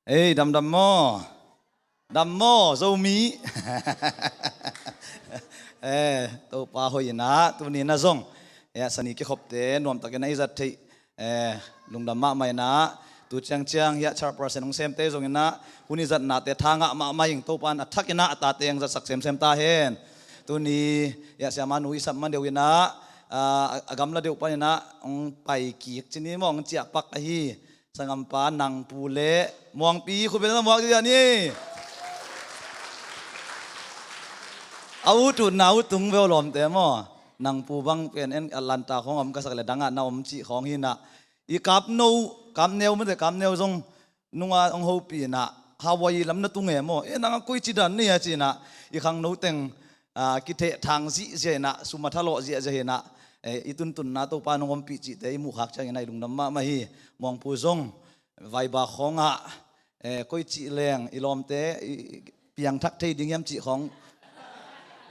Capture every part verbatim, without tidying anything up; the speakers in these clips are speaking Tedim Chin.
Ei, damdam maw? Dam maw, Zomi? Eh, Topa hoih inah, tuni na zong. Eh, sani kikhopte, nuamtakin a i zat theih. Eh, lungdam mahmah inah, tu ciangciang hiah chairperson hong semte zong inah, hun i zatnate tha ngah mahmah ing, Topa in a thak inah, a tate hong zatsak semsem ta hen. Tuni, hiah siamah nu i sap ma deuh inah, ah, a gamla deuh pan inah, hong pai kik cini maw, hong ciahpak ahi. Sangampa Nangpu le Muangpi khut beng muak dia ni. A ut utna uh tung veu lawmte maw. Nangpu bang pen en Atlanta khong om ka sak le dangah na om cih khong hinah. I kapno, kapneu mate kapneu zong nunga hong hopih inah Hawaii lam na tung e maw. E nang a koici dan ni a ci inah. I khangno teng ah, kitheh thang zihziah inah, sum a thalawh ziahziah inah, eh, i tuntunna Topa nong ompih cihte i muhkhak ciangin ah i lungdam mahmah hi. Muangpu zong vaiba khawngah, eh, koi cih leng i lawmte i, i piangthak thei ding hiam cih khawng,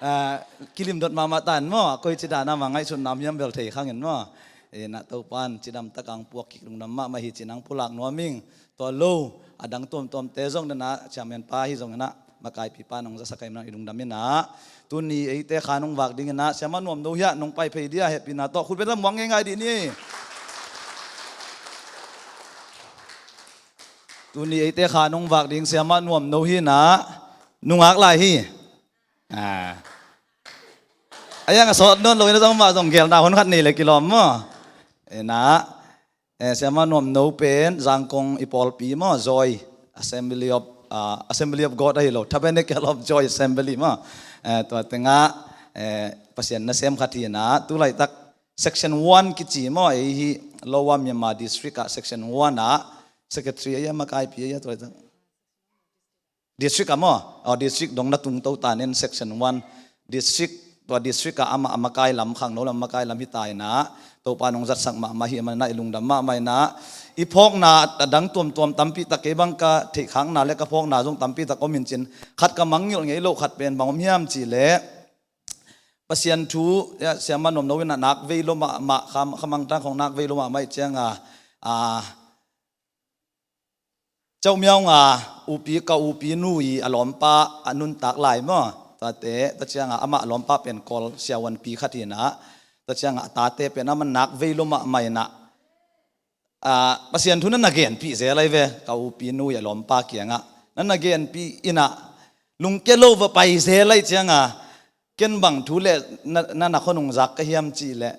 ah, kilimdot mahmah tan maw, koi cih dana mah ngaihsutna om hiam bel thei khangin maw. Eh, na Topan cidam takah hong puak kik lungdam mahmah hi cih nang pulak nuam ing. Tua lo a dang tuamtuamte zong dena chairman pa hi zong inah makaipi pa nong zasak a i lungdam inah. Tuni eite kha nong vak ding inah siamah nuamno hiah nong pai phei dia hehpihna tawh khut beng muang ngeingai dih ni. Tuni eite kha nong vak ding siamah nuamno hi inah nungak lai hi. Ah. A yang a sawt nawn lo inah zong mah zong gelna hon khat nei le kilawm maw. Inah. Eh, siamah nuamno pen Zangkong i pawlpi maw, Joy Assembly of, ah, Assembly of God ahi lo, Tabernacle of Joy Assembly maw. Eh, tua tengah, eh, Pasian nasem khat hi inah, tu laitak Section one kici maw, ei hi Lower Myanmar District ah Section one ah Secretary ahi a makaipi ahi a tua laitak. District ah maw? Oh, district dong na tungto ta nen Section one. District, tua district ah amah a makai lam, khangno lam makai lam hi ta inah. Topa nong zatsak mahmah hi a manah i lungdam mahmah inah. I phawkna a dang tuamtuam tampi tak kei bang ka theihkhakna le ka phawkna zong tampi tak om in cin. Khat ka mangngilh ngei lo khat pen bang om hiam cih leh. Pasian thu, ya, siamah nuamno inah nak vei lo mahmah, kha, khamangtang khong nak vei lo mahmah i cianga. Ah, Caumiaunga upi ka upi nu i a lawmpa a nuntak lai maw? Tate, ta cianga amah a lawmpa pen Kawl siavuanpi khat hi inah. Ta cianga a tate pen amah nak vei lo mahmah inah. Ah, Pasian thu na na genpih zel ai ve, ka upi nu i a lawmpa kiangah. Na na genpih inah, lungke lo va pai zel ai cianga, ken bang thu le na, na na khonung zak ka hiam cih leh.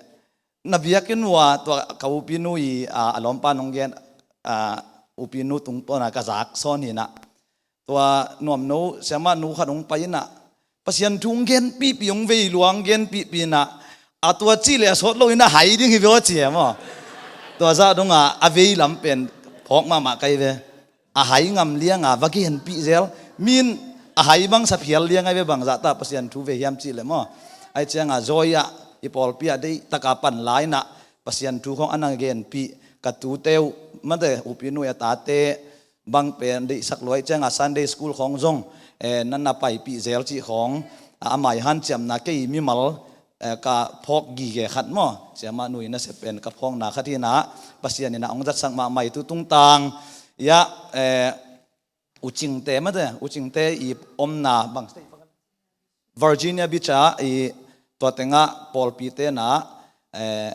Na biakinn ua tua ka upi nu i, ah, a lawmpa nong gen, ah, upi nu tungtawna ka zak sawn hi inah. Tua nuamno, siamah nu khat hong pai inah. Pasian thu hong genpihpih, hong vei lua hong genpihpih inah. A tua cih leh a sawt lo inah hai ding hi veu a ci e maw. Tua zah dongah a vei lam pen phawk mahmah kai ve. A hai ngam lianga va genpih zel. Min a hai bang sa phial liang ai ve bangzah ta Pasian thu ve hiam cih leh maw. Ai cianga Joy ah i pawlpi ah deih taka pan lai inah Pasian thu khong a na genpih ka tute uh mate upi nu i a tate bang pen deihsak luai cianga Sunday school khong zong, eh, na na paipih zel cih khong, ah, a mai hanciamna kei mimal, eh, ka phawk gige khat maw. Siamah nu i nasep pen ka phawkna khat hi inah Pasian inah hong zatsak mahmah hi tu tungtang. Ya, eh, U Cingte mate, U Cingte i omna bang. Virginia Beach ah i tua tengah pawlpite inah, eh,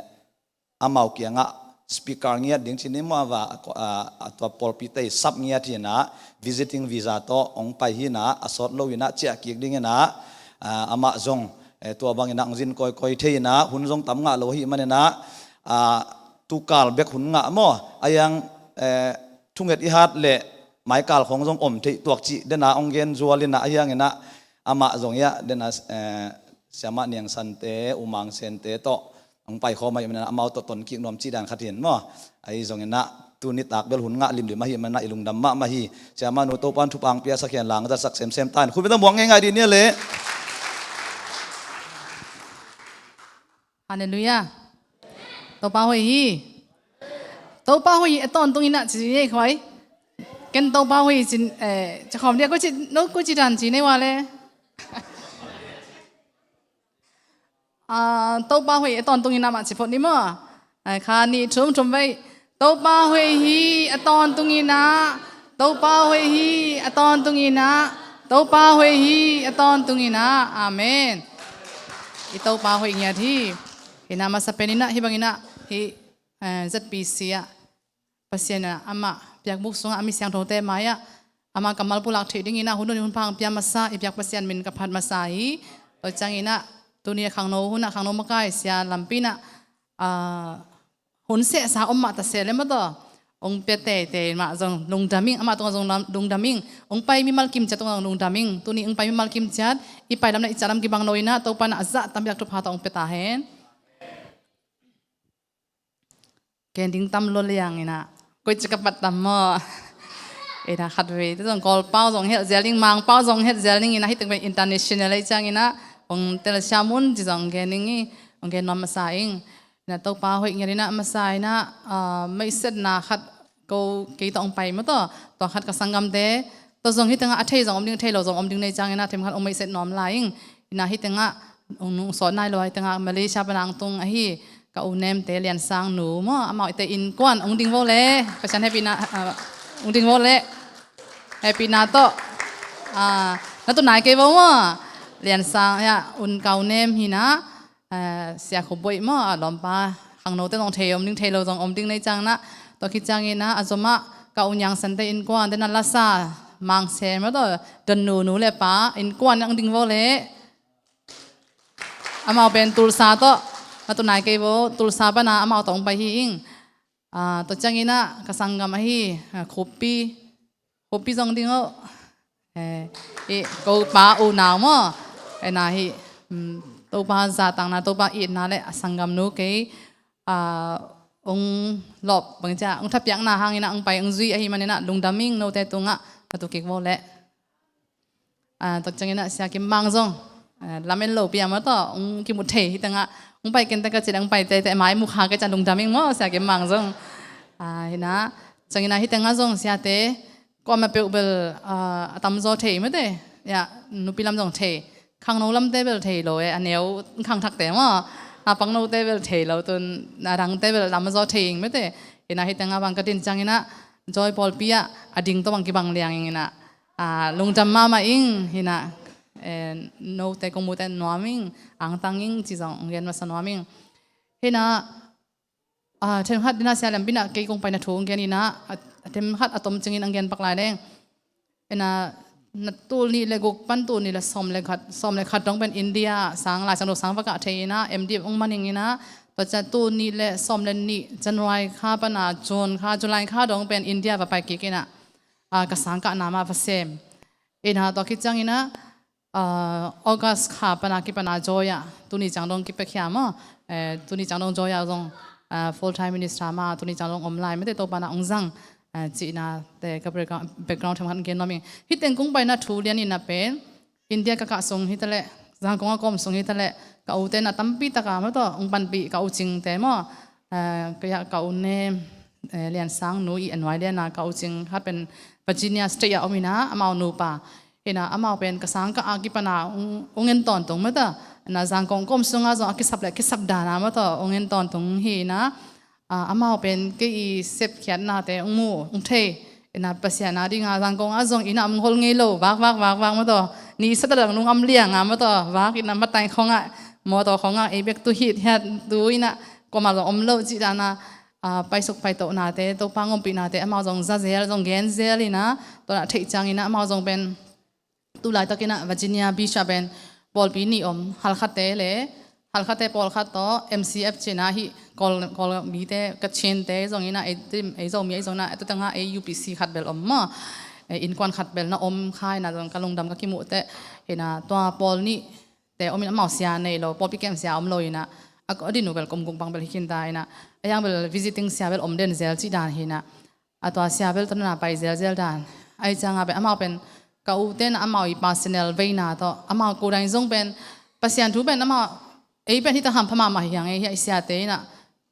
amau kiangah speaker ngiat ding cini maw a va, a, a tua pawlpite i sap ngiat hi inah, visiting visa tawh hong pai hi inah, a sawt lo inah ciah kik ding inah, ah, amah zong, eh, tua bang inah hong zin kawikawi thei inah, hun zong tam ngah lo hi man inah, ah, tukal bek hun ngah maw, a yang, eh, thunget i hat leh maikal khong zong om theih tuak cih dena hong gen zual inah, a yang inah, amah zong hiah dena, eh, siamah Niang Sante, U Mang Sente tawh hong paikhawm ahi manah amau tawh tonkik nuam cih dan khat hin maw. Ahi zong inah tu nitak bel hun ngah limlim ahi manah i lungdam mahmah hi. Siamah nu Topan thupha hong piaksak hian lang zatsak semsem tan. Khut beng muang ngeingai dih ni a leh. Halleluiah. Topa hoih hi. Topa hoih hi a tawntung inah ci nei khoi. Ken Topa hoih hi cin, eh, cikhawm dia koici, no koici dan ci nei ua le. Ah, Topa hoih a tawntung inah mah ci phot ni maw. Ai, kha nih thum thum vei. Topa hoih hi a tawntung inah Topa hoih hi a tawntung inah, Topa hoih hi a tawntung inah. Amen. I Topa hoih ngiat hi. Inah masa pen inah hih bang inah hih, eh, Z P C ah Pasian ah amah piakbuk sungah a mi siangthote mai-ah amah kammal pulak theih ding inah hun hun pang pia masa i biak Pasian min ka phat masa hi. Tua ciang inah tuni a khangno hun ah khangno makai sia lampi inah, ah, hun sehsa om mah ta seh le maw taw. Ong pia teitei mah zong lungdam ing, amah tungah zong lam-, lungdam ing. Ong pai mimal kimciat tungah zong lungdam ing. Tuni ong pai mimal kimciat, i pai lam le i cah lam kibang lo inah Topa inah a zah tam biak thupha tawh ong pia ta hen. Ken ding tam lo liang inah. Koi cik a pat tam maw. Inah khat vei te zong Kawl pau zong het zel ding, Mang pau zong het zel ding inah hih teng pen international ei ciang inah ong telsiam un ci zong ong gen ding hi, ong gen nuam masa ing. Inah Topa hoih ngiat inah masa inah, ah, meihsetna khat ko kei tawh ong pai maw taw. Tua khat ka sanggamte, tua zong hih tengah a thei zong om ding, thei lo zong om ding nei ciang inah themkhat ong meihset nuam lai ing. Inah hih tengah ong nungsawt nai lo hih tengah Malaysia pana ong tung ahi ka u nemte Lian Sang nu maw, amau ite innkuan ong ding vo le. Pasian hehpihna, ah, ong ding vo le. Hehpihna tawh. Ah, na tu nai kei vo maw. Lian Sang, ya, un ka u nem hi inah, eh, Sia Khuboih maw, a lawmpa, khangnote zong thei om ding, thei lo zong om ding nei ciang inah, tua khit ciang inah, a zomah, ka u Niang Sante innkuan, te na lasa, Mang Sem maw taw, Don nu, nu le pa, innkuan ong ding vo le. Amau pen Tulsa tawh, na tu nai kei vo, Tulsa pana, amau tawh ong pai hi ing. Ah, tua ciang inah ka sanggam ahi, ah, Khupi, Khupi zong ding oh. Eh, i, ko pa unau maw. Eh, na hi, mm, Topa zahtakna, Topa itna le a sanggamnu kei, ah, ong lawp bang cia, ong thapiakna hang inah ong pai ong zui ahi man inah lungdam ing, note tungah na tu kik vo le. Ah, tua ciang inah Sia Kim Mang zong, ah, lam en lo pia maw taw, ong kimu thei hih tengah, ong pai ken teka ci le ong pai teitei mai mu kha kei ciang lungdam ing maw, Sia Kim Mang zong. Ah, hi inah, ciang inah hih tengah zong siate, kuamah peuh bel, ah, a tamzaw thei maw te, ya, nupi lam zong thei, khangno lamte bel thei lo e, a neu khangthakte maw, a pangnote bel thei lo, tun a dangte bel a tamzaw thei ing maw te, hi inah hih tengah bang ka din ciang inah, Joy pawlpi ah, a ding tawh bang kibang liang ing inah, ah, lungdam mahmah ing, hi inah, eh, note kong mute nuam ing, angtang ing, ci zong ong gen masa nuam ing. Hi inah, ah, themkhat dinah sia lempinah kei kong paina thu ong gen inah, a, themkhat a tom cingin ong gen pak lai leng. Inah, na tul nih le guk pan tul nih le sawm le khat, sawm le khat dong pen India sang, Lai Siangtho sang va kah thei inah, M Div ong man ing inah, tua ciang tul nih le sawm le nih January kha pana June kha, July kha dong pen India va pai kik inah, ah, ka sangkahna mah va sem. Inah tua khit ciang inah, ah, August kha pana kipana Joy ah, tuni ciang dong kipiakhia maw, eh, tuni ciang dong Joy ah zong, ah, full time minister mah, tuni ciang dong om lai, mite Topa na ong zang, ah, cihnate ka background, background themkhat gen nuam ing. Hih teng kong paina thu lian inah pen, India ka kah sung hi taleh, Zangkong a ka om sung hi taleh, ka ute na tampi taka maw taw, ong panpih ka u Cingte maw, eh, ka, ka u nem, eh, Lian Sang nu i a nuai liana ka u Cing khat pen Virginia State a om ina, amau nupa. Hina, amau pen ka sangkah a kipana ong, ong en tawntung maw taw. Na Zangkong ka om sunga zong a kisap le kisap dana maw taw, ong en tawntung hi ina. Ah, amau pen kei i sepkhiatnate ong mu, ong thei. Ina Pasian a dinga Zangkong a zong ina ong hol ngei lo, vak, vak, vak, vak maw taw. Ni sa ta dang nung am lianga maw taw, vak ina matai khonga, mawtaw khonga, ei bek tu hit hiat tu ina, kuamah zong om lo cih dana, ah, paisuk paitohnate, Topa ngompihnate, amau zong za zel, zong gen zel ina, tua na theih ciang ina, amau zong pen, tu laitak ina Virginia Beach ah pen pawlpi nih om, Halkhate le, Halkhate pawlkhat tawh M C F cihna hi, Kawl, Kawl mite, Kachinte zong ina, ei, ei Zomi ei zong ina, tu tanga ei U P C khat bel om maw, ei innkuan khat bel na om kha ina zong ka lungdam ka kimuh teh, ina tua pawl nihte om ina amau sia nei lo, pawlpi kem sia om lo ina, a, a din uh bel kum guk bang bel hi khin ta ina, a yang bel visiting sia bel om den zel cih dan hi ina. A tua sia bel tawh nana pai zelzel dan. Ahi cianga pen amau pen ka ute na amau i personal veina tawh. Amau ko dang zong pen Pasian thu pen amau ei pen hita hampha mahmah hi hang ei hi a i siate ina.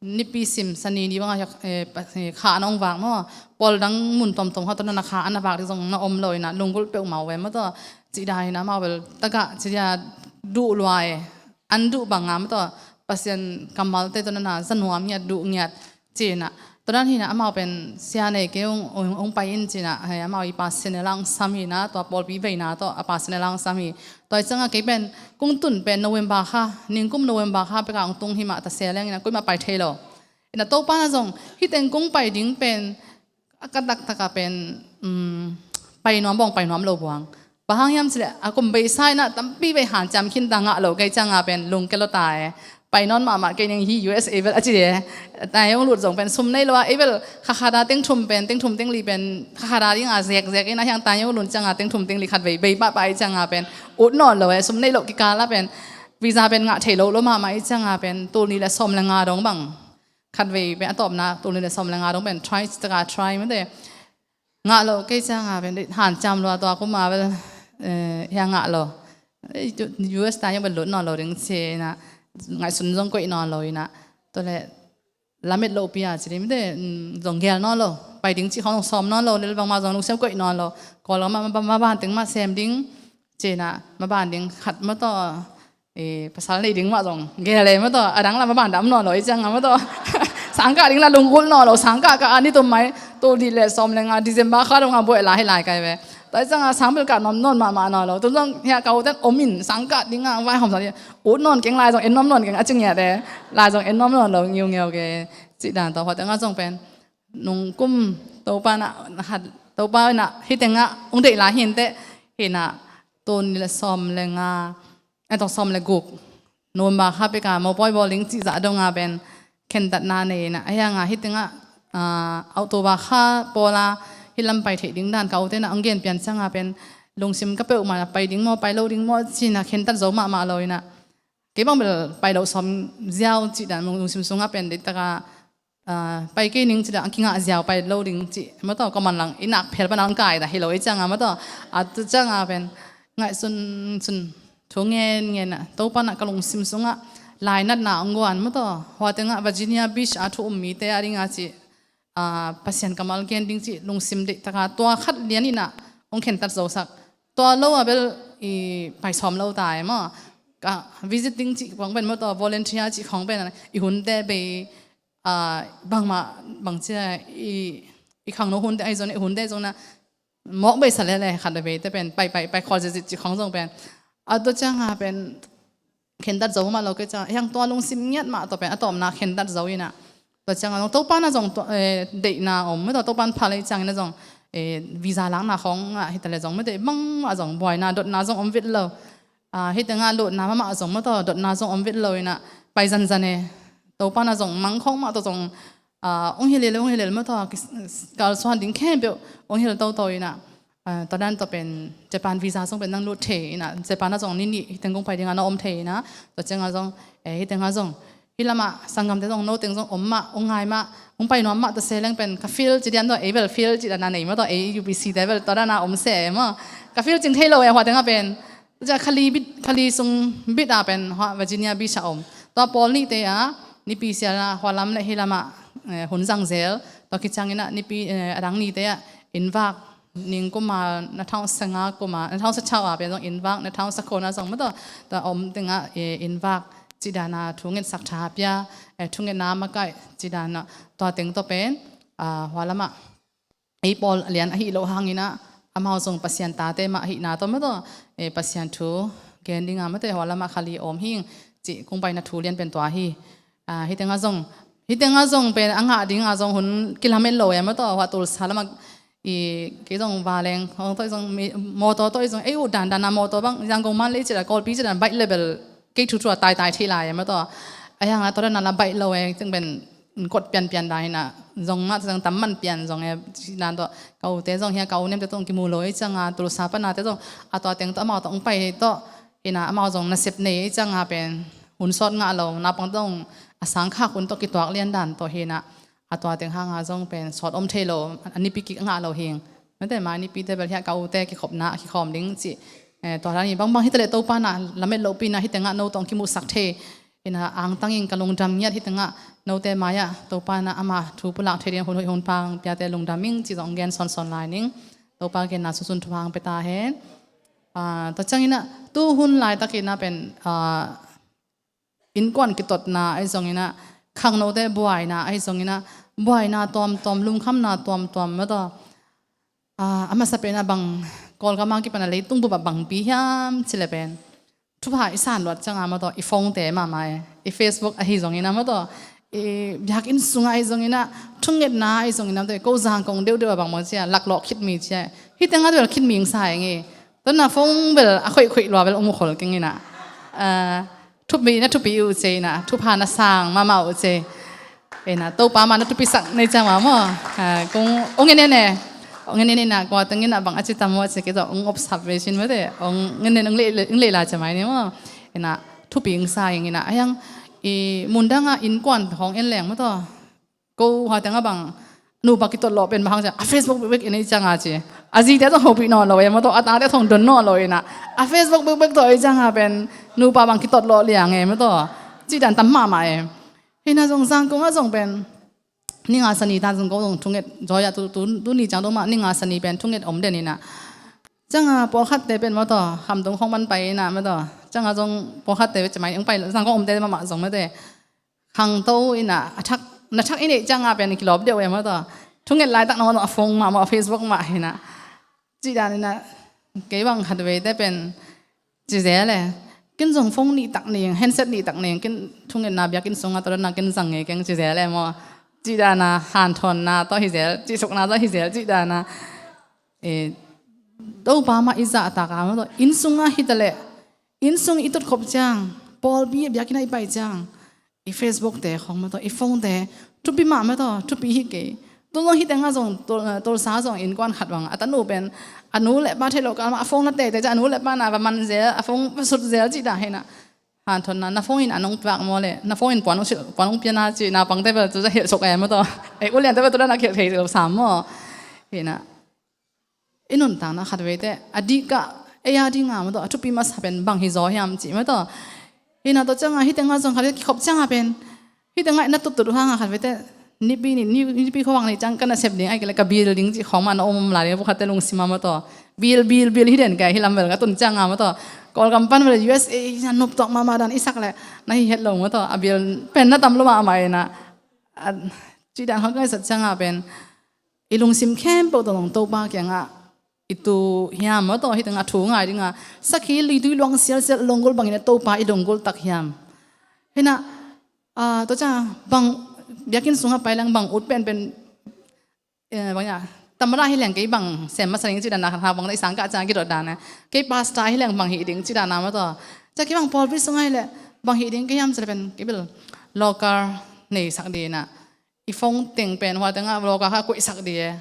Nipi sim sani ni banga, eh, pa-, eh, kha na ong vak maw. Pawl dang mun tomtom kha tawh nana kha ana vak ding zong na om lo ina. Lunggulh peuhmah ve maw taw. Cih dan ina amau bel tagah cih dia duh lua e. An duh banga maw taw. Pasian kammalte tawh nana za nuam ngiat duh ngiat. Cih ina, Tua dan hi-in ah amau pen sia nei kei ung, ung, ung pai in ci-in ah, hei, amau i pastor in ah ong sam hi-in ah, tua pawlpi veina tawh a pastor in ah ong sam hi. Tua ahih ciangin ah kei pen kong tun pen November kha, ningkum November kha pek a ong tung hi mah ta se leng in ah kuamah pai thei lo. In ah Topa'n ah zong hih teng kong pai ding pen a ka taktak ah pen, um, pai nuam bawng pai nuam lo buang. Bang hang hiam cih leh a kum beisa in ah tampi bei hanciam khin ta, ngah lo kei ciangin ah pen lungkia lua ta e. Pai nawn mahmah kei ning hi U S A vel a ci e. Taing lut zong pen sum nei lo a, ei vel kha khat a teng thum pen, teng thum teng li pen kha khat a ding a zek zek in ah, hiang taing lut ciangin ah teng thum teng li khat vei bei pahpah ahih ciangin ah pen ut nawn lo e, sum nei lo kikal ah pen visa pen ngah thei lo lo mahmah ahih ciangin ah pen tul nih le sawm le nga dong bang khat vei pen a tawpna, tul nih le sawm le nga dong pen try taka try mate. Ngah lo kei ciangin ah pen hanciam lua, tua kum ah vel, eh, hiang ngah lo. Eh, U S taing pen lut nawn lo ding ci-in ah, ngaihsun zong koih nawn lo in ah. Tua leh lamet lopi a ci ding mate, um, zong gel nawn lo. Pai ding cih khawng zong sawm nawn lo, lel bangmah zong lungsim koih nawn lo. Kawl lam ah ma, ma, maban teng mah sem ding ci-in ah, maban ding khat maw tawh, eh, pasal nei ding mah zong gel e maw tawh, a dang lam maban dam nawn lo ahih ciangin ah maw tawh. Sangkah ding la lunggulh nawn lo, sangkah kah a ni tum mai, tul nih le sawm le nga December kha dong a buai lai hi lai kai ve. Tua ahih ciangin ah sang bel kah nuam nawn mahmah nawn lo. Tun zong hiah ka u ten om in sangkah ding a vaihawm sa ding, ut nawn keng, lai zong en nuam nawn keng a ci ngiat e. Lai zong en nuam nawn lo, ngiungeu kei. Cih dan tawh, hua teng ah zong pen nungkum Topa'n ah, hat, Topa'n ah hih teng ah ong deih lai hi inteh, hi-in ah tul nih le sawm le nga, eh, tawh sawm le guk November kha pek a mopawi bawl ding cih zah dong a pen khentatna nei in ah, a hiang ah hih teng ah, ah, October kha pawl a hih lam pai theih ding dan ka u ten ah ong gen pian ciangin ah pen lungsim ka peuhmah, pai ding maw pai lo ding maw ci-in ah khentat zo mahmah lo in ah, kei bang bel pai loh sawm ziau cih dan lungsim sung ah pen deih taka, ah, pai kei ning cih dan a kingah ziau pai lo ding cih maw tawh, ka manlang i nak phel pan a ong kai ta hi lo ahih ciangin ah maw tawh. A tua ciangin ah pen ngaihsun sun thu ngen ngen ah Topa'n ah ka lungsim sung ah lainatna ong guan maw tawh. Hua teng ah Virginia Beach a thu um mite a ding a cih, ah, Pasian kammal gen ding cih lungsim deih taka tua khat lian in ah ong khentat zo sak. Tua lo a bel i pai sawm lo ta e maw. Ka visit ding cih khawng pen maw tawh, volunteer cih khawng pen i hunte bei, ah, bangmah bang ci a, i, i khangno hunte ahi zong, i hunte zong na mawk bei sa lele khat a bei te pen pai, pai, pai khawl zizit cih khawng zong pen. A tua ciangin ah pen khentat zo mah lo kei ciang, hiang tua lungsim ngiat mah tawh pen a tawpna khentat zo in ah. Tua ciangin ah zong Topa'n ah zong tua, eh, deihna om, mate, Topa'n phal ahih ciangin ah zong, eh, visa lakna khawng ah hi ta leh zong, mate, bangmah zong buaina dotna zong om vet lo. Ah, hih teng ah lutna mahmah zong, mate, dotna zong om vet lo in ah pai zanzan e. Topa'n ah zong mang khawng mah tawh zong, ah, ong hilh lel, ong hilh lel, mate, ki, kalsuan ding khempeuh ong hilh toto in ah. Ah, tua dan tawh pen Japan visa zong pen nang lut thei in ah, Japan ah zong ni nih hih teng kong pai ding a na om thei in ah, tua ciang ah zong, eh, hih teng ah zong, hih lam ah sanggamte zong, no teng zong om mah, ong ngai mah, ong pai nuam mah ta se leng pen ka field ci diam tawh, ei bel field ci dan a nei maw tawh, ei U B C te bel tua dan a om se maw. Ka field cing thei lo e, hua teng ah pen. Tua ciang kha li bit, kha li sung bit ah pen hua Virginia Beach ah om. Tua pawl nihte ah, Nipi sial ah hua lam le hih lam ah, eh, hun zang zel. Tua khit ciangin ah Nipi, eh, a dang nite ah inn vak, ningkum a, na thau sa nga kum a, na thau sa thau a pen zong inn vak, na thau sa khuan a zong maw tawh, tua om teng ah, eh, inn vak cih dan a thu ngetsak tha pia, eh, thungetna makaih cih dan a, tua teng tawh pen, ah, hua lam ah ei pawl lian ahih loh hangin ah amau zong Pasian tate mah ahihna tawh maw tawh, eh, Pasian thu gen ding a, mate, hua lam ah kha li om hing cih kong paina thu lian pen tua hi. Ah, hih teng ah zong, hih teng ah zong pen a ngah ding a zong hun kilamen lo e maw tawh, hua Tulsa lam ah i, kei zong vanleng khawng tawh i zong, mi, mawtaw tawh i zong, ei ut dandan a mawtaw bang, Yangon, Mandalay cih dan, Kawlpi cih dan, bike level kei thuthu a taitai thei lai e maw tawh. A hiang a tua dan a la baih lo e, cih pen kot pianpian dan hi in ah, zong mah zong tam man pian zong e, cih dan tawh, ka ute zong hiah, ka u nemte tawh kimu lo e, ciang a Tulsa pan a te zong, a tua teng tawh amau tawh ong pai tawh, hi in ah amau zong nasep nei e, ciang a pen hun sawt ngah lo, naupang tawh a sang khak hun tawh kituak lian dan tawh hi in ah, a tua teng hang a zong pen sawt om thei lo, a nipi kik ngah lo hing. Mate, mai nipi te bel hiah ka ute kikhopna a kikhawm ding cih. Eh, tua dan hi bangbang hi ta leh Topa'n ah lamet lopi in ah hih teng ah no tawh ong kimuhsak thei in ah angtang ing, ka lungdam ngiat. Hih teng ah note mai ah Topa'n ah ama thu pulak thei ding hun hoih hun pang piate lungdam ing cih zong gen sawnsawn lai ning. Topa genna sunsun thupha ong pia ta hen. Ah, tua ciangin ah tu hun laitak in ah pen, ah, innkuan kitotna ahi zongin ah, khangnote buaina ahi zongin ah, buaina tuamtuam, lungkhamna tuamtuam mataw. Ah, a masa pen ah bang, Kawlgam a kipan a leitung bup ah bangpi hiam cih leh pen, thupha i san luat ciang a mataw, i phone-te mahmah e, i Facebook ahi zongin ah mataw, i biakinn sung ah ahi zongin ah, thungetna ahi zongin ah mataw, ko Zangkong deuhdeuh ah bang maw ci a, laklawh khit mi ci a, hih teng ah bel khit mi ing sa ing e. Tua na phone bel a khoihkhoih lua bel um khol keng in ah. Ah, thupi na thupi uh ci in ah, thupha na sang mahmah uh ci. Ei na, Topa mah na thupisak na hih ciang mah maw. Ah, kong ong en en e. Ong en en in ah, kua teng in ah bang a ci tam maw ci kei tawh ong opsap ve cin mate. Ong en en, ong lei, ong lei lai ci mai ni maw. Ei na, thupi ing sa ing in ah. A hiang, i mundang ah innkuan khawng en leng mataw, ko hua teng ah bang, nupa kitotlawh pen bang hang ci a, a Facebook bekbek in ah hih ciang a ci. A zite zong hopih nawn lo e mataw, a tate zong don nawn lo in ah, a Facebook bekbek tawh hih ciang a pen nupa bang kitotlawh liang e mataw. Cih dan tam mahmah e. Hih na zong Zangkong ah zong pen, ni nga sa ni tan zong ko zong thunget zaw a, tu, tu, tuni ciang dong mah ni nga sa ni pen thunget om den in ah. Ciang a pawlkhatte pen mataw, Khamtung khawng man pai in ah mataw. Ciang a zong pawlkhatte ci mai ong pai, Zangkong omte mahmah zong mate, khangto in ah, a thak, na thak i neih ciang a pen kilawp deuh e mataw. Thunget laitak nangawn a phone mah maw, a Facebook mah hi in ah. Cih dan in ah, kei bang khat veite pen ci zel e. Ken zong phone nih tak ning, handset nih tak ning, ken thungetna biakinn sung ah tua dan a ken zang ngei keng ci zel e maw. Cih dan a hanthawnna tawh hi zel, cihsukna tawh hi zel, cih dan a. Eh, Topa mah i zahtak a mataw, inn sung ah hi ta leh, inn sung i tutkhop ciang, pawlpi ah biakinn ah i pai ciang, i Facebook-te khawng mataw, i phone-te, thupi mah mataw, thupi hi kei. Tua zong hih teng ah zong, Tul-, Tulsa zong innkuan khat bang, a tanu pen, a nu le pa theih loh kal mah, a phone la teitei ciang, a nu le pa na va man zel, a phone va sut zel cih dan hi in ah. Hanthawnna, na phone in an ong piak maw leh, na phone in puan ong silh, puan ong pia na cih, naupangte bel tu zah hilh suk e mataw. Ei uliante bel tu dan a hilh thei lo sam maw. Hi in ah. I nuntakna khat veite, a dihkah, ei a ding a mataw, a thupi masa pen bang hi zaw hiam cih mataw. Hi in ah tua ciang a, hih teng ah zong khat veite kikhop ciang a pen, hih teng ah na tuttut uh hang a khat veite, Nipi ni, ni, Nipi khuavak ni ciang ka nasep ding, ahih kei leh ka bil ding cih khawng mah na om lai ding, pawlkhatte lungsim ah mataw. Bil, bil, bil hi den kei, hih lam bel ka tun ciang a mataw. Kawlgam pan bel U S A, na nop tuak mahmah dan i sak leh, na hi het lo mataw. A bil pen na tam lua mahmah in ah. A, cih dan khawng ka ngaihsut ciang a pen, i lungsim khempeuh tawh zong Topa kiangah i tu hiam mataw, hih teng ah thu ngai ding a, sakhi luitui luang sialsial lunggulh bangin ah Topa i lunggulh tak hiam. Hi in ah, ah, tua ciang bang, biakinn sung ah pai leng bang ut penpen, eh, bang a, tamada hi leng kei bang sem masa ding cih dan a, khat bang i sang kah ciang kidot dan a. Kei pastor hi leng bang hih ding cih dan a mataw. Ciang kei bang pawlpi sung ah hi leh bang hih ding kei hiam cih leh pen, kei bel local nei sak ding in ah. I phone teng pen hua teng ah local kha koihsak ding e.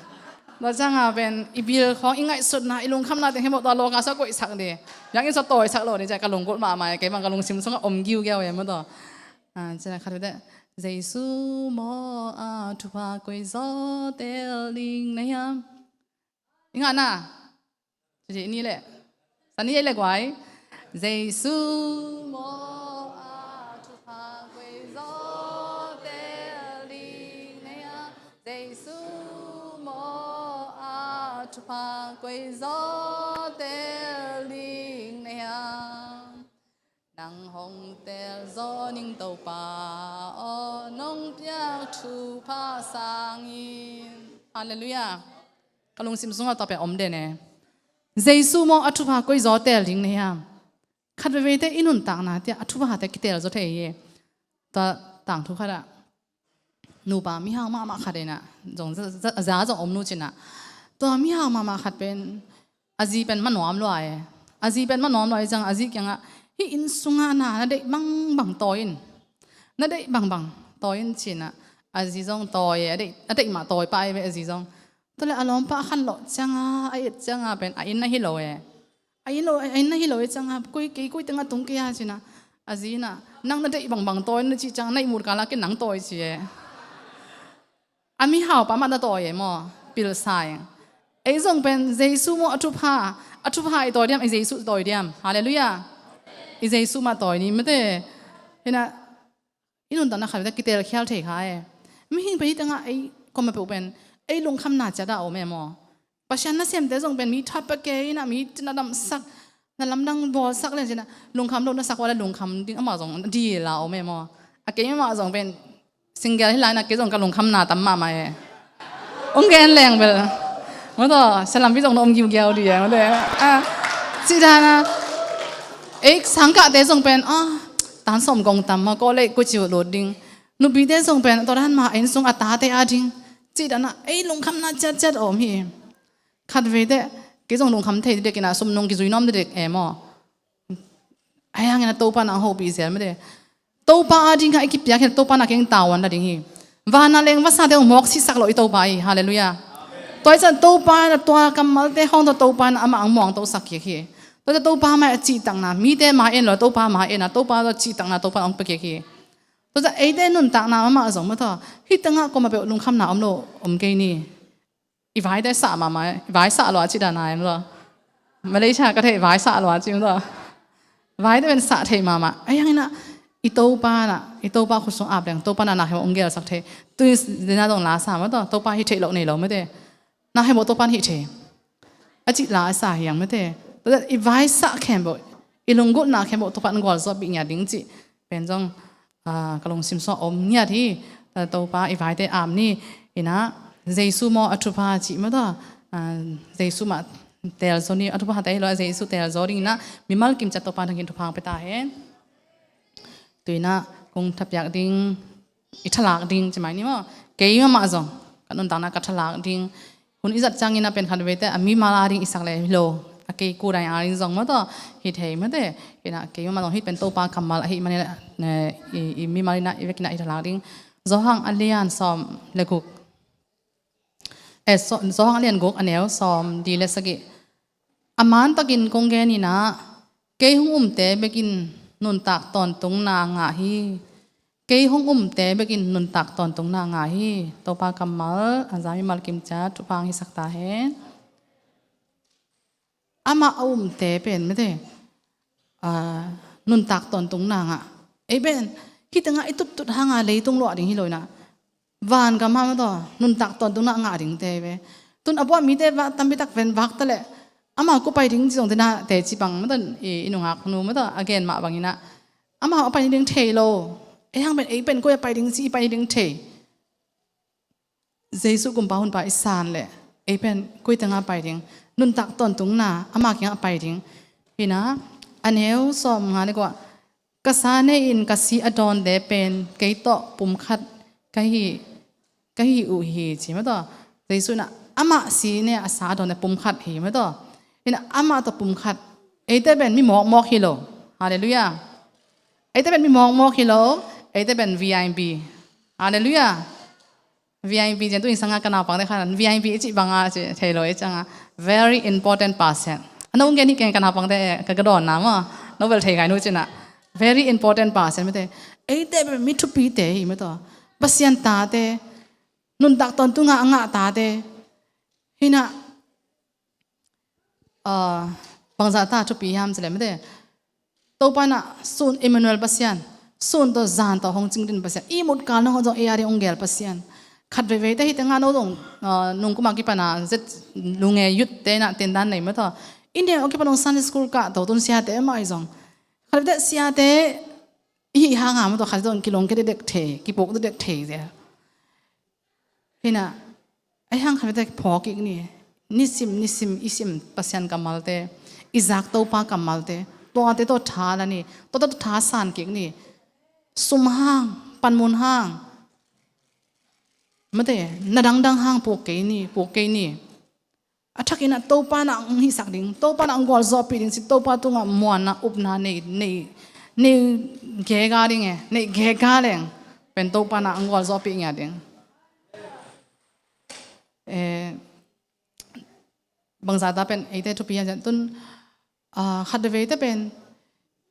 Tua ciang a pen i bil khawng, i ngaihsutna, i lungkhamna teng hi mawh, tua local sung ah koihsak ding. Biakinn sung ah tawisak lo ding ci a ka lunggulh mahmah e, kei bang ka lungsim sung ah om giugiau e mataw. Ah, ci in ah khat veite, Jesu maw a thupha koi zaw tel ding na hiam. I ngah na. Ci ni leh. Sa ni leh guai. Jesu maw a thupha koi zaw tel ding na hiam. Jesu maw a thupha koi zaw tel ding na hiam. Nang hong tel zaw ning Topa aw, nong piak thupha sangin. Halleluiah. Ka lungsim sungah tua pen om den e. Jesu maw a thupha koi zaw tel ding na hiam? Khat veivei te i nuntakna te ah a thuphate kitel zaw thei hi. Tua tangthu khat ah nupa mihau mahmah khat in ah, zong za, za, za zong om nu cin ah, tua mihau mahmah khat pen a zi pen ma nuam lua e. A zi pen ma nuam lua e ciang a zi kiangah, hih inn sungah na, na deih bangbang tawi in. Na deih bangbang tawi in cin ah, a zi zong tawi e, a deih, a deih mah tawi pah e ve a zi zong. Tua leh a lawmpa a khanlawh ciangah, a et ciangah pen a inn ahi lo e. A inn lo, a inn ahi lo e ciangah, koi kei, koi tengah tung kei a cin ah, a zi in ah, nang na deih bangbang tawi in na cih ciangah, na ihmut kal ah ken nang tawi ci e. A mihaupa mah na tawi e maw, pilsa ing. Ei zong pen Jesu maw a thupha, a thupha i tawi diam, i Jesu tawi diam. Halleluiah. I Jesu mah tawi ni mate. Hi in ah, i nuntakna khat veivei te kitel khial thei kha e. Mihing pen hih tengah ei koma peuh pen ei lungkhamna ciat ah om e maw. Pasian nasemte zong pen mi thapia kei in ah, mi na damsak, na lamdang bawlsak le cin ah, lungkham lo na sak uh leh lungkham ding amah zong dil a om e maw. A keimah zong pen Single hi lai na kei zong ka lungkhamna tam mahmah e. Ong gen leng bel. Maw taw, salam pi zong na om giugiau di e, maw taw. A, ci dan a. Ei, sangkahte zong pen, a, tan sawm gong tam maw, ko lei ko ciu lut ding. Nupite zong pen, tua dan ma, en sung a tate a ding. Ci dan a, ei, lungkhamna ciatciat om hi. Khat veite, kei zong lungkham thei dek ina, sum nung kizui nuam dek e maw. Ahi hangin a Topa na hopih zel mete. Topa a ding kha i kipiak hi, Topa na keng tavuan la ding hi. Vana leng vasate hong mawk sisak lo i Topa hi. Halleluiah. Tua i can Topa na tua kammalte hong tua Topa na amah ang muang tosak kik hi. Tua i can Topa mai a cihtakna, mite ma en lo, Topa ma en a, Topa tua cihtakna, Topa hong pia kik hi. Tua i can eite nuntakna amah zong maw tua. Hih tengah koma peuh lungkhamna om lo, om kei ni. I vaite sah mahmah, i vai sah lua ci dan a em lo. Malaysia ka theih vai sah lua ci em lo. Vaite pen sah theih mahmah. Ahi hangin a, i Topa na, i Topa khut sung ap leng, Topa na na hemawh ong gelsak thei. Tui dena dong la sa maw taw, Topa hi theih loh nei lo mete. Na hemawh Topa na hi thei. A cih la a sa hiang mete. Tua i vai sah khempeuh, i lunggulhna khempeuh Topa na gualzawhpih ngiat ding cih. Pen zong, a, ka lungsim sung om ngiat hi, a, Topa i vaite ap ni, ina, Jesu maw a thupha cih maw taw, a, Jesu mah telzaw ni, a thupha te hi lo, Jesu telzaw ding ina, mimal kimciat Topa thangin thupha hong pia ta hen. Tuina, kong thapiak ding, i thalak ding, ci mai ni maw, kei mahmah zong, ka nuntakna ka thalak ding, hun i zat ciangin a pen khat veite, a mimal a ding i sak le hi lo. A kei kudai a ding zong maw taw, hi thei mete. Ina kei mahmah zong hi pen Topa kammal ahi manin a, ne, i, i mimal ina, i vekina i thalak ding. Johan a lian sawm le guk. E, so, Johan a lian guk a neu sawm di le sagih. A man takin kong gen ina, kei hong umte bekin nuntak tawntungna ngah hi. Kei hong umte bekin nuntak tawntungna ngah hi. Topa kammal, a za mimal kimciat, thupha hong hisak ta hen. Amah a umte pen, mete, a, nuntak tawntungna ngah. Ei pen, hih tengah i tuttut hanga leitung luah ding hi lo ina. Van gam hang maw taw, nuntak tawntungna ngah dingte ve. Tun a buah mite va tampi tak ven vak ta leh, amau kua pai ding ci zong tena teci bang maw taw, i, i nungak nu maw taw, a gen mah bang ina. Amau a pai ding thei lo. Ei hang pen, ei pen kua a pai ding ci, i pai ding thei. Jesu kumpa hunpa i san leh, ei pen kua tengah pai ding. Nuntak tawntungna, ama kiangah pai ding. Ina, a neu sawm nga le kua, ka sa nei in ka si a dawnte pen kei tawh pumkhat ka hi, ka hi uh hi, ci maw taw. Jesu ina amah si ne a sa a dawnte pumkhat hi maw taw. Ina amah tawh pumkhat. Eite pen mi mawkmawk hi lo. Halleluiah. Eite pen mi mawkmawk hi lo. Eite pen V I P. Halleluiah. V I P cian tu in sanga ka naupangte khan V I P i cih banga ci thei lo i canga very important person. A no gen hi keng ka naupangte ka ka dawnna maw. No bel thei ngai nu cina. Very important person mete. Eite bel mi thupite hi maw taw. Pasian tate. Nuntak tawntunga a ngah tate. Hina, a, bangzah ta thupi hiam cileh mete. Topa na sun Emmanuel Pasian, sun tawh zan tawh hong cingdin Pasian. I mut kal nong zong ei a ding hong gel Pasian. Khat veivei te hite nga no zong, a, nungkuma kipana zet lunge youth te na tendan nei maw taw. India o kipan hong Sunday school kah tawh tun siate mah i zong. Khat veivei te siate i hih hanga maw taw khat zong kilong kidedek thei, kipuk dedek thei zel. Hina, ei hang khat veivei te phawk kik ni, nisim, nisim, i sim Pasian kammalte, i zak Topa kammalte, tuate tawh tha la ni, tuate tawh tha san kik ni, sum hang, panmun hang, mate, na dangdang hang puk kei ni, puk kei ni. A thakin a Topa na ang hisak ding, Topa na ang gualzawhpih ding, si Topa tungah muanna upna nei, nei, nei gega ding e, nei gega leng, pen Topa na ang gualzawhpih ngia ding. Eh, bangzah ta pen eite thupi a tun, ah, khat veivei te pen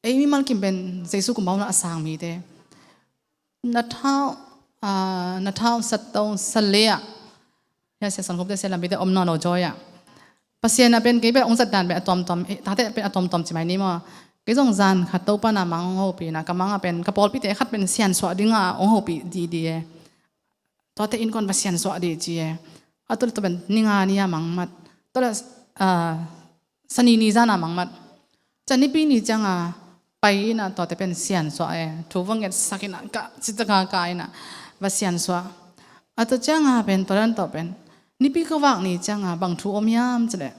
ei mimal kim pen Jesu kumba hun a sang mite. Na thau, ah, na thau sat tong sa le ah. Ya sia san khop te sia lampi te om nawn lo joy ah. Pasian a pen kei pen ong zat dan pen a tuamtuam, eh, tate pen a tuamtuam ci mai ni maw. Kei zong zan khat Topa na mang ong hopih na, ka mang a pen ka pawlpite khat pen siansuah dinga ong hopih didi e. Tuate innkuan va siansuah dih ci e. A tu le tu pen ni nga ni a mangmat. Tu le, ah, sani ni zan a mangmat. Ca nipi ni cianga pai ina tuate pen siansuah e. Thu va ngetsak ina ka citaka ka ina. va siansuah. A tua cianga pen tua dan tawh pen nipi khuavak ni cianga bang thu om hiam cileh,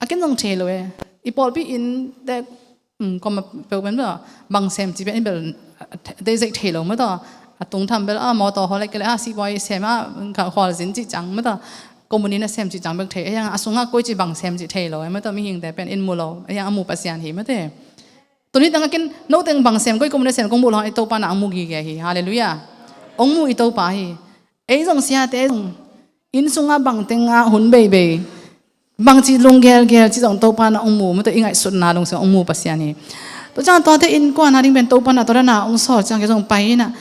a ken zong thei lo e. I pawlpi inn te um, kawm a peuh pen bel bang sem ci pen in bel a, a, a, zeih thei lo mataw. A tungtham bel a mawtaw hawl a kile a sihbuai sem a khualzin cih ciang mataw. Komuni na sem cih ciang bek thei. A hiang a sungah koi ci bang sem cih thei lo e mataw. Mihingte pen in mu lo. A hiang a mu Pasian hi mataw. Tuni tangah ken noteng bang sem koi komuni sem kong mu lo hang i Topa na ang mu gige hi. Halleluiah. Ong mu i Topa hi. Ei zong siate zong inn sungah bang tengah hun beibei bangci lunggelgel ci zong Topa na ong mu mataw, i ngaihsutna lungsim ong mu Pasian hi. Tua ciang tuate innkuan a ding pen Topa na tua dana ong sawl ciang kei zong pai ina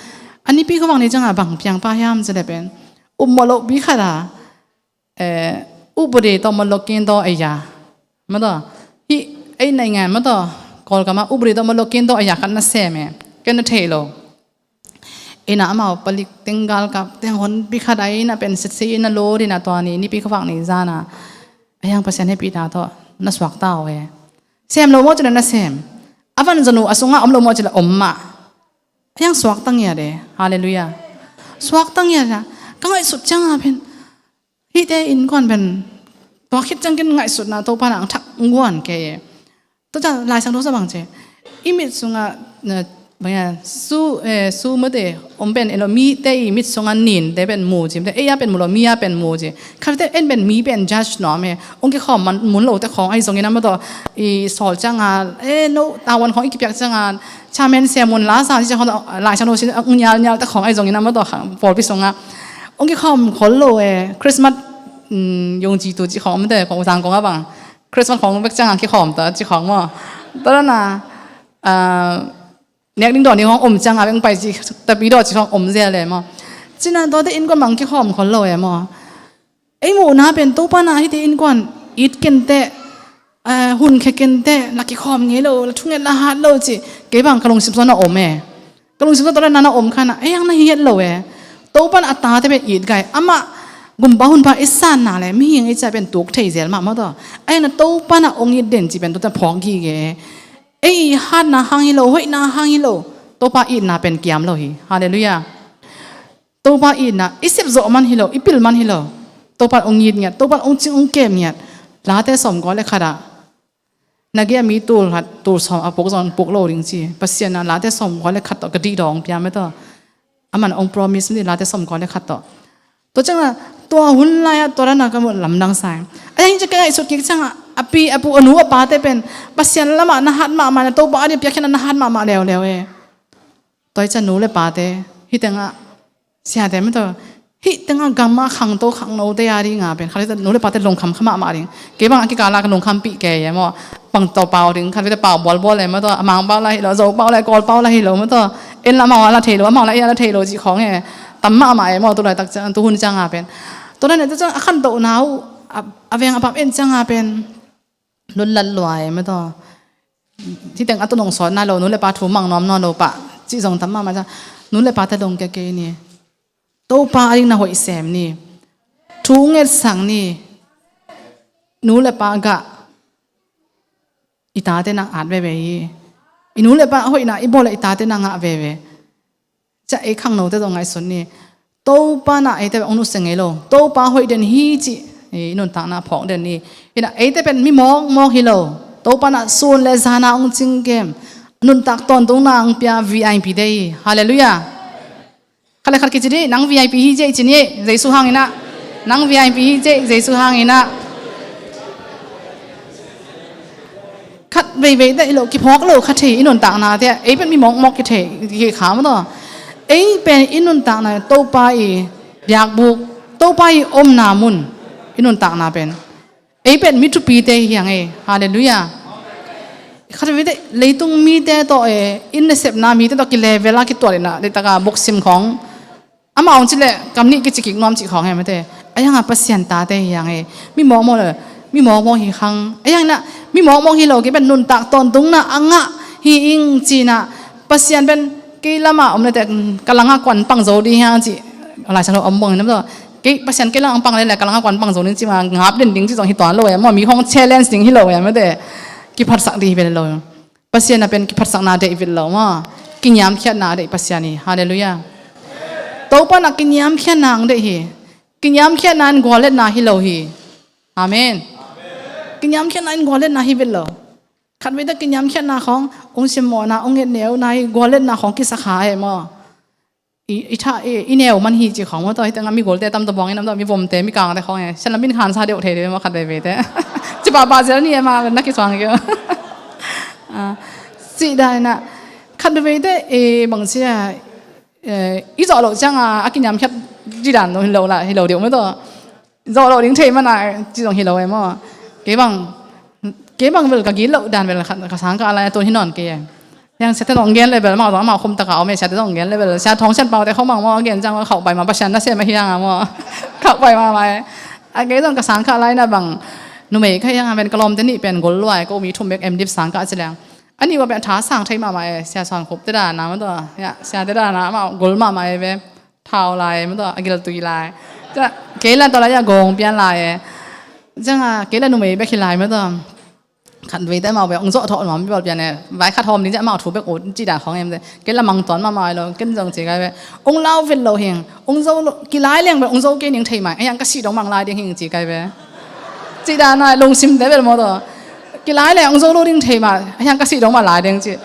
a nipi khuavak ni cianga bang piang pah hiam cileh pen upmawh lohpi khat a, eh, upadi tawh mawh loh kin tawh a ya mataw. Hih ei naingan mataw Kawlgam ah upadi tawh mawh loh kin tawh a ya khat na sem e. Ken na thei lo. Ina amau palik teng galkap teng honpi khat a ina pen sitsi ina lo dina tua ni nipi khuavak ni zana a hiang Pasian hehpihna tawh na suakta uh e. Sem lo maw cina na sem. A van zonu a sungah om lo maw cila om mah. A hiang suakta ngiat e. Halleluiah. Suakta ngiat a ka ngaihsut cianga pen hihte innkuan pen tua khit ciang ken ngaihsutna Topa na ang thak nguan kei e. Tua ciang Lai Siangtho sa bang ci i mit sungah na bang ia su, eh, su mate om pen elo mite i mit sungah ninte pen mu ci mate ei a pen mu lo mi a pen mu ci. Khatte en pen mi pen judge nuam e. Ong kikhawm man mun lote khawng ahi zongin a mataw i sawl cianga eh no tawan khawng i kipiak cianga chairman sia mun la sa ci khawng Lai Siangtho sin ong nial nial te khawng ahi zongin a mataw pawlpi sungah ong kikhawm khol lo e. Christmas yong ci tu ci khawng mate khawng zang kong a bang Christmas khawng bek cianga kikhawm ta ci khawng maw. Tua dana nek ding dawn ding hong om cianga beng pai ci tapi daw ci hong om zel le maw. Cina tuate innkuan bang kikhawm khol lo e maw. Ei muhna pen Topa na hihte innkuan it kenteh, eh, hun khe kenteh, la kikhawm ngei lo, la thunget la hat lo ci. Kei bang ka lungsim sungah na om e. Ka lungsim sungah tua na na om khana ei ang na hiat lo e. Topa na a tate pen it gai amah gumpa hunpa i sanna le mihing i ca pen tuk thei zel mah maw taw. Ei na Topa na ong it den ci pen tua ta phawk gige. Ei hatna hang hi lo, hoihna hang hi lo. Topa itna pen kiam lo hi. Halleluiah. Topa itna i sep zawh man hi lo, i pil man hi lo. Topa ong it ngiat, Topa ong cing ong kem ngiat. Late sawmkua le khat ah na gei a mi tul khat tul sawm a puk zong puk lo ding ci. Pasian na Late sawmkua le khat tawh ka dih dawng pia mataw. Aman ong promise mi Late sawmkua le khat tawh. Tua cianga tua hun lai-ah tua dana ka muh lamdang sa ing. A hiang ci ka ngaihsut kik cianga a pi a pu a nu a pate pen Pasian lamah na hat mahmah na Topa a ding piakkhiatna na hat mahmah leuleu e. Tua hi ciang nu le pate hih tengah siate mataw hih tengah gam a khangto khangnote a dinga pen khat nu le pate lungkham kha mahmah ding. Kei bang a kikala ka lungkhampih kei e maw. Pang tawh pau ding khat vete pau bualbual e maw taw a Mang pau la hi lo, Zo pau la hi, Kawl pau la hi lo maw taw. En la amau a la thei lo, amau la en a la thei lo cih khawng e. Tam mahmah e maw tu laitak ciang tu hun cianga pen. Tua dan e tu ciang a khantohna uh a veng a pap en cianga pen lutlat lua e maw taw. Hih teng a tu nong sawt nai lo, nu le pa thu mang nuam nawn lo pah cih zong tam mahmah ciang nu le pate lungkia kei ni. Topa a ding na hoih sem ni. Thu ngetsak ni. Nu le pa gah i tate na at veve hi. I nu le pa hoihna i bawl le i tate na ngah veve. Ca ei khangnote zong ngaihsun ni. Topa na eite ong nusia ngei lo. Topa hoih den hi cih i nuntakna phawk den ni. Hina eite pen mi mawkmawk hi lo. Topa na sun le zana ong cingkem nuntak tawntungna ong pia V I P te hi. Halleluiah. Khat le khat kici dih, nang V I P hi cih ci ni, Jesu hangin ah. Nang V I P hi cih Jesu hangin ah. Khat veivei teh hi lo, kiphawk lo kha thei i nuntakna teh, ei pen mi mawkmawk kithei, kikha maw taw. Ei pen i nuntakna Topa i biakbuk, Topa i omna mun i nuntakna pen. Ei pen mi thupite hi hang e. Halleluiah. Khat vei teh leitung mite tawh e, i nasepna mite tawh kilevel a kituat inah, deitaka buksim khawng. Amah ong cileh kam nih kici kik nuam cih khawng he mate. A hianga Pasian tate hi hang e. Mi mawkmawk le, mi mawkmawk hi hang. A hiang inah, mi mawkmawk hi lo kei pen nuntak tawntungna a ngah hi ing cinah. Pasian pen kei lamah om le teh, ka langah kuan pang zo ding hiang cih. Lai Siangtho om bang inah maw taw. Kei Pasian kei lamah pang le le ka langah kuan pang zo ding cih ma ngap den ding cih zong hi tuan lo e maw, mi hong challenge ding hi lo e mate. Kiphatsak ding hi ve lo. Pasian a pen kiphatsakna deih vit lo maw. Kiniamkhiatna deih Pasian hi. Halleluiah. Topa in ah kiniamkhiatna ang deih hi. Kiniamkhiatna in gualletna hi lo hi. Amen. Kiniamkhiatna in gualletna hi vet lo. Khat veite kiniamkhiatna khawng, ung simmawhna, ung etneuna hi gualletna khawng kisakha e maw. I, i, tha, i, i neu man hi ci khawng maw tawh, hi tengah mi gualte tam tawh buang in am tawh, mi vomte, mi kangte khawng e. Sian lam in khansa deuh thei deuh maw khat veve te. Ci pahpah zel ni e maw, na kisuang kio. Ah, ci dan in ah, khat veve te, e, bang ci a, e, i zawh loh ciang a, a kiniamkhiat ci dan lo hi lo la, hi lo deuh maw tawh. Zawh loh ding thei mana ci zong hi lo e maw. Kei bang, kei bang bel ka gilo dan bel ka, ka sangkah lai a tun hi nawn kei e. Hiang siate zong gen le bel, amau zong amau khum taka om e, siate zong gen le bel. Sia Thawng Sian Pau te khong bang maw, a gen ciang khauh pai ma, Pasian nasem a hiang a maw. Khauh pai ma ma e. A kei zong ka sangkah lai na bang, numei ka hiang a ven ka lawmte nih pen gol lua e, ko mi thum bek M.Div sangkah ci leng. A nih ua pen a tha sang thei mahmah e, Sia Suan Khup te dan a maw tawh. Ya, siate dan a amau gol mahmah e ve. Thau lai, maw tawh, a gil tui lai. Tua, kei la tua lai a gawng pian lai e. Ciang a, kei la numei bek hi lai, maw tawh. Khat veite amau bek, ong zawh thawh nuam pian e. Vai khat hawm ding ciang amau thu bek ut, ci dan khawng em te. Kei la mang tuan mahmah lo, ken zong ci kai ve. Ong lau vet lo hing, ong zo lo, kilai leng bek, ong zo kei ning thei mai. A hiang ka sih dong mang lai ding hing ci kai ve. Ci dan a, lungsim te bel maw tawh. Kilai leng, ong zo lo ding thei mai. A hiang ka sih dong mang lai ding ci.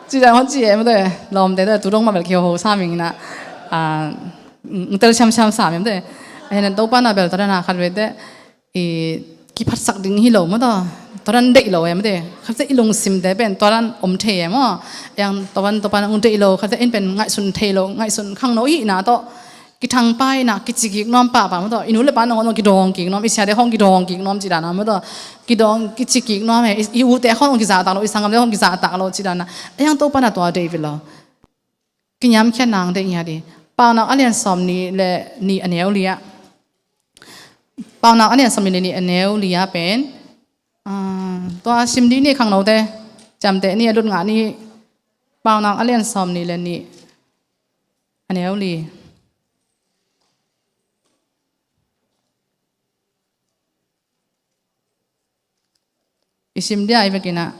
Ci dan hon ci e, maw tawh, lawmte tawh, tu dong mah bel kiho ho sa ming na. Ah, ng tel siamsiam sa ming, maw tawh. Ahi nan Topa na bel, tua dan a khat veite, i, kiphatsak ding hi lo, maw tawh. Tua dan deih lo e, maw tawh. Khat veite i lungsimte pen, tua dan om thei e maw. Yang tua dan, tua dan ong deih lo, khat veite in pen ngaihsun thei lo, ngaihsun khangno i hihna tawh. Kithangpaina, kicikik nuam pahpah maw tawh. I nu le pa nangawn zong kidawng kik nuam, i siate khawng kidawng kik nuam ci dan a maw tawh. Kidawng, kicikik nuam e, i, i ute khawng zong kizahtak lo, i sanggamte khawng kizahtak lo ci dan a. A hiang Topa na tua deih vet lo. Kiniamkhiatna ang deih ngiat hi. Paunak a lian sawm nih le nih a neu li ah. Paunak a lian sawm nih le nih a neu li ah pen. Ah, tua sim dih ni khangnote. Ciamteh ni a lut ngah ni. Paunak a lian sawm nih le nih. A neu li. I sim dia i vekin ah.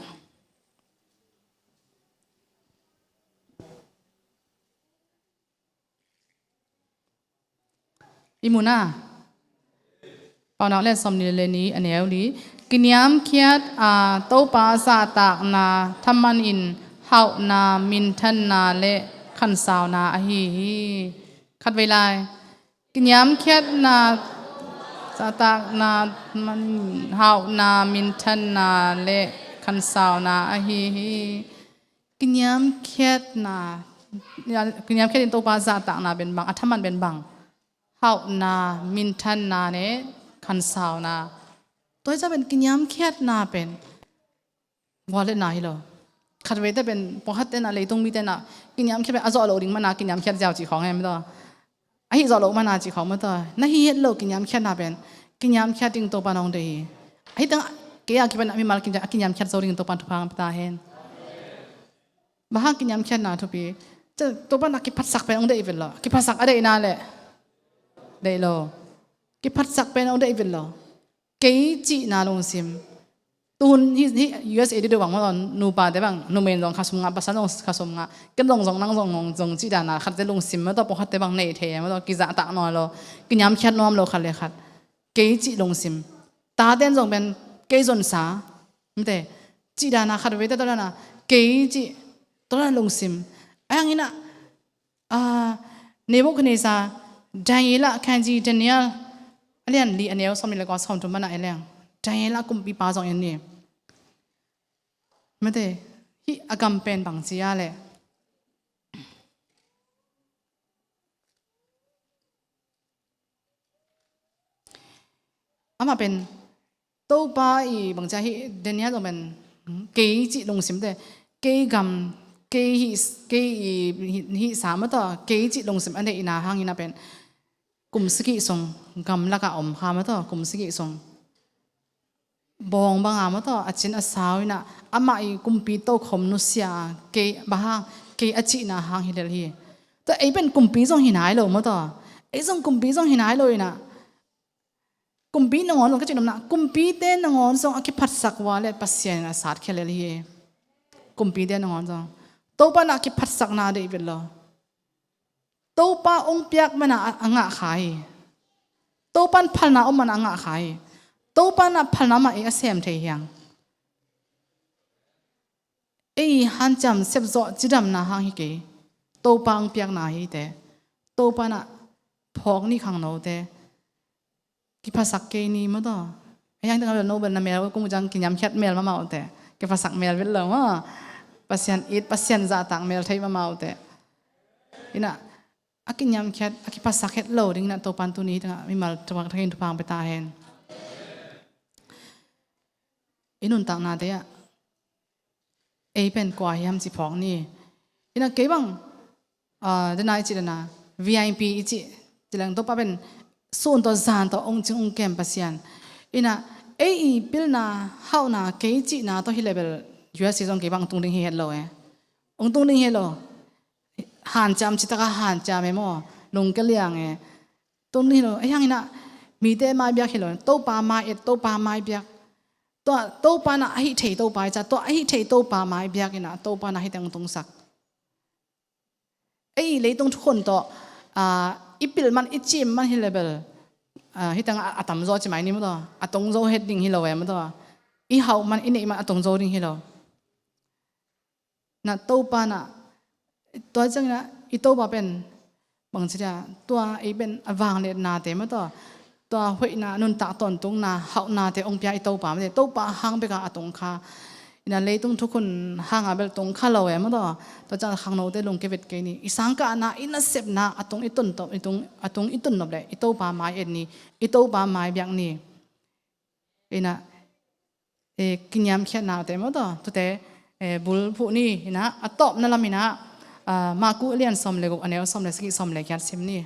I mu na. Paunak le sawm nih le nih a neu li. Kiniamkhiat a Topa zahtakna thaman in hauhna, minthanna le khansauna ahi hi. Khat vei lai. Kiniamkhiatna zahtakna thaman in hauhna, minthanna le khansauna ahi hi. Kiniamkhiatna, kiniamkhiat in Topa zahtakna pen bang, a thaman pen bang. Hauhna, minthanna ne, khansauna. Tua hi sa pen kiniamkhiatna pen. Gualletna hi lo. Khat veite pen, pawlkhat tena, leitung mi tena, kiniamkhiat pen, a zawh lo ding mana, kiniamkhiat ziau ci khawng em tawh. A hih zawh lo mana ci khawng maw tawh. Na hi het lo kiniamkhiatna pen. Kiniamkhiat ding Topa nong deih hi. A hih teng, kei a kipan a mimal kiniam, a kiniamkhiat zo ding Topa thupha ngam ta hen. Bang hang kiniamkhiatna thupi. Tua, Topa na kiphatsak pen ong deih vet lo. Kiphatsak a deihna le. Deih lo. Kiphatsak pen ong deih vet lo. Kei cihna lungsim. Tuhun hi, hi U S A deuh bang maw, nupate bang, numei in zong khasum ngah, pasal zong khasum ngah. Ken zong zong nang zong zong zong cih dana khatte lungsim maw tawh, pawlkhatte bang nei thei maw tawh, kizahtak nawn lo. Kiniamkhiat nuam lo khat le khat. Kei cih lungsim. Tate in zong pen kei zonsa. Mite. Cih dana khat veite tawh dana. Kei cih. Tawh dana lungsim. A hang ina. Ah, Nebuchadnezzar, Daniel ah, Khanzi Daniel, a lian li a neu sawm nih le kua sawm thum mana e leng. Daniel ah kumpipa zong en ni. Mate, hih a gam pen bang ci a le. Amah pen, Topa i bang cia hih Daniel zong pen, kei cih lungsim te, kei gam, kei hih, kei i hih, hih sa maw tawh, kei cih lungsim a neihna hangin a pen, kum sagih sung, gam lakah om kha maw tawh, kum sagih sung. Bawng banga maw tawh, a cin a sau ina, amah i kumpi tokhom nusia, kei bang hang, kei a cihna hang hi lel hi. Tua ei pen kumpi zong hi nai lo maw tawh. Ei zong kumpi zong hi nai lo ina. Kumpi nangawn zong ka cih nopna, kumpite nangawn zong a kiphatsak ua le Pasian in a satkhia lel hi. Kumpite nangawn zong. Topa na kiphatsakna deih vet lo. Topa hong piak mana a, a ngah kha hi. Topa in phalna om mana a ngah kha hi. Topa in a phalna om mana ei a sem thei hi hang. Ei hanciam sepzawh cidamna hang hi kei. Topa hong piakna hi te. Topa in a phawk ni khangnote. Kiphasak kei ni maw taw. A hiang tengah no bel na mel kung ciang kiniamkhiat mel mahmah uh te. Kiphasak mel vet lo maw. Pasian it, Pasian zahtak mel thei mahmah uh te. Ina, a kiniamkhiat, a kiphasak het lo ding ina Topan tuni tengah mimal tuak thakin thupha pia ta hen. I nuntaknate ah ei pen kua hiam ci phawk ni. Ina kei bang, ah, dena i cih dena V I P i cih, ci leng Topa pen sun tawh zan tawh ong cing ong kem Pasian. Ina ei i pilna hauhna kei cihna tawh hi le bel U S A zong kei bang tung ding hi het lo e. Ong tung ding hi het lo. Hanciam citaka hanciam e maw. Lungke liang e. Tung ding hi lo. A hiang ina mite mai biak hi lo. Topa mai et, Topa mai biak. Tua Topa na a hih thei Topa i ca, tua a hih thei Topa mai biak ina Topa na hih teng tungsak. Ei leitung thukhun tawh, ah, i pil man, i cim man hi le bel, ah, hih teng a, a tamzaw ci mai ni maw taw. A tongzaw het ding hi lo e maw taw. I hauh man, i neih man a tongzaw ding hi lo. Na Topa na, tua ciang ina, i Topa pen, bang ci dia, tua ei pen a vangliatnate maw taw. Tua hoihna, nuntak tawntungna, hauhnate ong pia i Topa maw te. Topa hang beka a tong kha. Ina leitung thukhun hanga bel tong kha lo e maw taw. Tua ciang khangnote lungke vet kei ni. I sangkahna, i nasepna, a tung i tun tawh, i tung, a tung i tun nop le, i Topa mai et ni, i Topa mai biak ni. Ina, eh, kiniamkhiatnate maw taw, tute, eh, bulphuh ni, ina, a tawpna lam ina, ah, Maku a lian sawm le guk, a neu sawm le sagih, sawm le giat sim ni.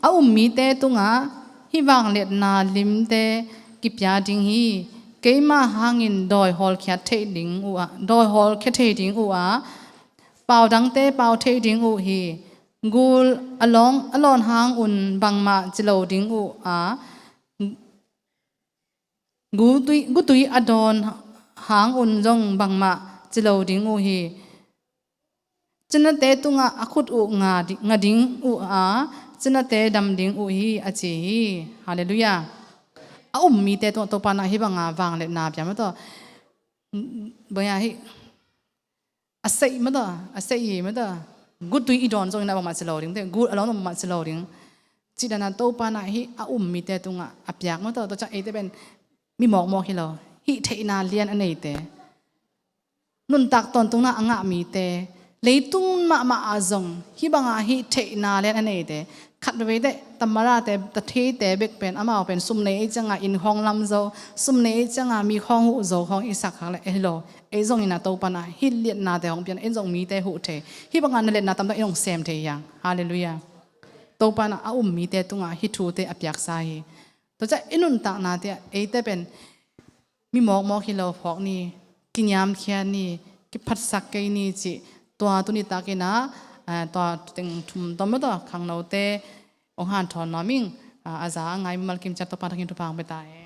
A um mite tungah hih vangliatna limte kipia ding hi. Keima hangin dawi hawlkhia thei ding uh a, dawi hawlkhia thei ding uh a, pau dangte pau thei ding uh hi. Gul a lawng, a lawn hang un bangmah ci lo ding uh a, gutui, gutui a dawn hang un zong bangmah ci lo ding uh hi. Cinate tungah a khut uh nga di-, nga ding uh a, cinate dam ding uh hi, a ci hi. Halleluiah. A um mite tungah Topa na hih banga vangliatna pia maw taw. Bang a hih a seih maw taw, a seih hi maw taw. Gutui i dawn zongin a bangmah ci lo ding, te, gut a lawn bangmah ci lo ding. Cih dana Topa na hih a um mite tungah a piak maw taw, tua ciang eite pen mi mawkmawk hi lo. Hih theihna lian a neite. Nuntak tawntungna a ngah mite. Leitung mahmah ah zong hih banga hih theihna lian a neite. Khat veivei teh, tamarate, tatheite bek pen, amau pen, sum nei ei cianga inn khawng lam zo, sum nei ei cianga mi khawng huh zo khawng i sak khak le, ei lo. Ei zong ina Topa na, hih liatnate hong pian, ei zong mite huh thei. Hih banga na liatna tamtak in hong sem thei hiang. Halleluiah. Topa na a um mite tungah hih thute a piaksa hi. Tua ciang i nuntaknate ah, eite pen, mi mawkmawk hi lo phawk ni, kiniamkhia ni, kiphatsak kei ni cih, tua tuni takin ah, ah, tua teng thum tawm maw taw, khangnote, ong hanthawn nuam ing, ah, a za a ngai mimal kim ciat Topa thakin thupha hong pia ta e.